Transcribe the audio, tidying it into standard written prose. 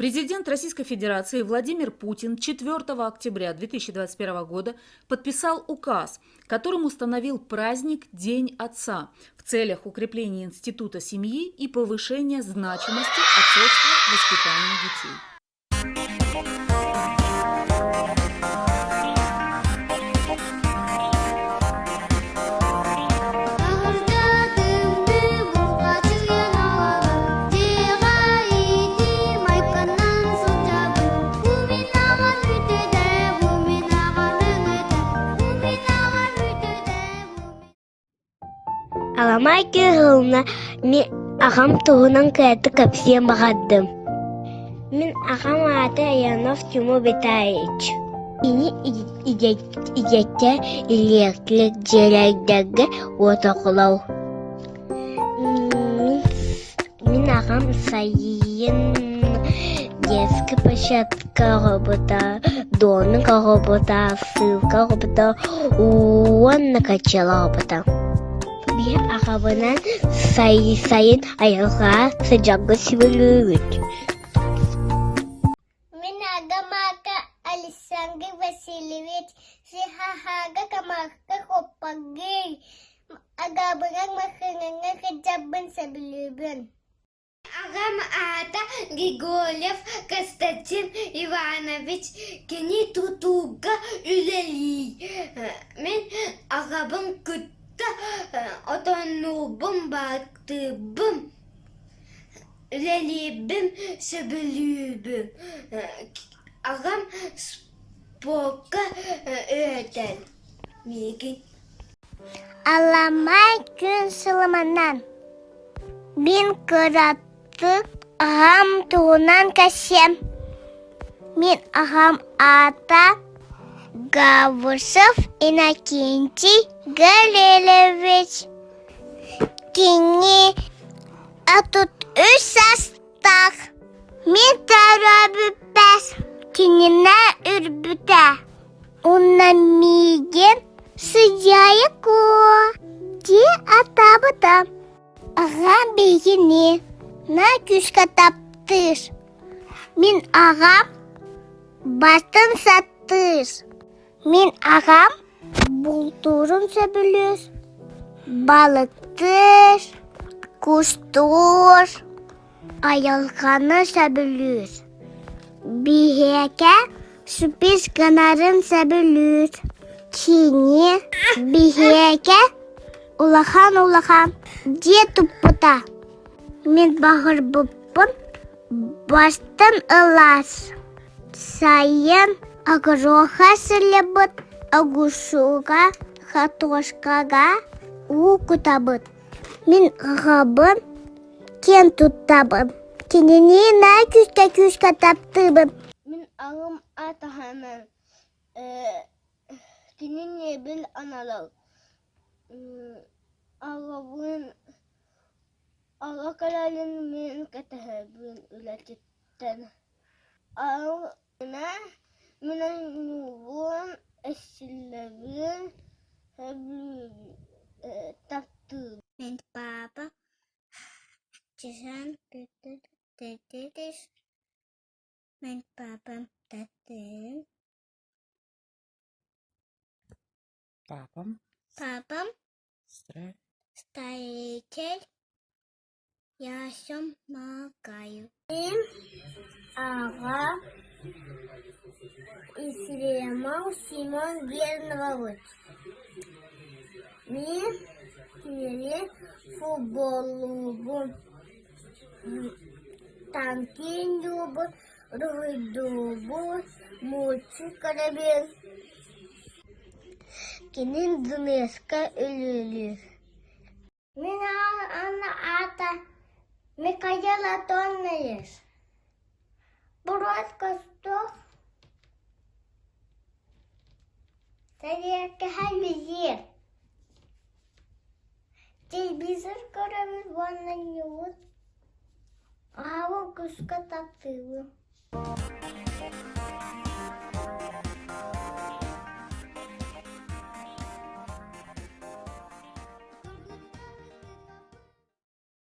Президент Российской Федерации Владимир Путин 4 октября 2021 года подписал указ, которым установил праздник День Отца в целях укрепления института семьи и повышения значимости отцовства в воспитании детей. Аламай кыһылына мин аҕам туһунан кыратык кэпсиэн баҕардым. Мин аҕам аата Ионов Тимур Витальевич. Кини идэтэ электрик дьиэлэргэ уотоколов. Мин аҕам сайын детскай площадка оҕобута, домик оҕобута, ссылка оҕобута уонна качела оҕобута. Биир аҕабынан сайын айылҕаҕа сыдьарга сүбэлүүбүт. Мин аҕам аата Александр Васильевич Сихахаага Камарка Хоппагый Агаабыгар массыынанан сылдьарбын сөбүлүүбүн. Аҕам аата Григорьев Константин Иванович, кини тутууга үлэлиир. Мин аҕабын кытта отоннуурбун, бааттыырбын. Үлэлиирбин сөбүлүүбүн, аҕам спорка үөрэтэр миигин. Аламай күн сылыманан Мин кыратык аҕам туһунан кэпсиэм. Мин аҕам аата Гавросов Иннокентий Галилевич. Кини 33 саастаах. Мин төрөөбүппэр кинини үрбүтэ. Уонна миигин сыдьаайа-куо дии атаабыта. Аҕам биһигини наар күүскэ таптыыр. Мин аҕам батын саттыыр. Мин аҕам бултуурун сөбүлүүр, балыктыыр, кустуур, айылҕаны сөбүлүүр. Биһиэхэ сюрприз гынарын сөбүлүүр. Кини биһиэхэ улахан-улахан дьиэ туппута. Мин баҕарбыппын бастан ылаас. Сайын огуруоха сылдьабыт, огурсууга, хортуоскаҕа уу кутабыт. Мин аҕабын киэн туттабын, кинини наһаа күүскэ-күүскэ таптыыбын. Мин аҕам аатаһынан кини мебель аналал аҕабын аҕа кэлэрин мин кэтэһэбин үлэтиттэн Мин оонньуубун, эсиллэбин, таптыыбын. Мин папа чесан Мин папам таптыырын. Папам Папам строитель. Я всем помогаю. Мин аҕа Ефремов Семен Германович. Мин кинини футболлуубун, танкиндуубун, уруһуйдуубун, мультик көрөбүн. Кини Донецка үлэлиир. Мин аата Михаил Антонович. Буруот Костов Тэриэлкэһэ визир. Телевизор көрөбүт уонна ньуут. Аҕабын куска таптыыбын.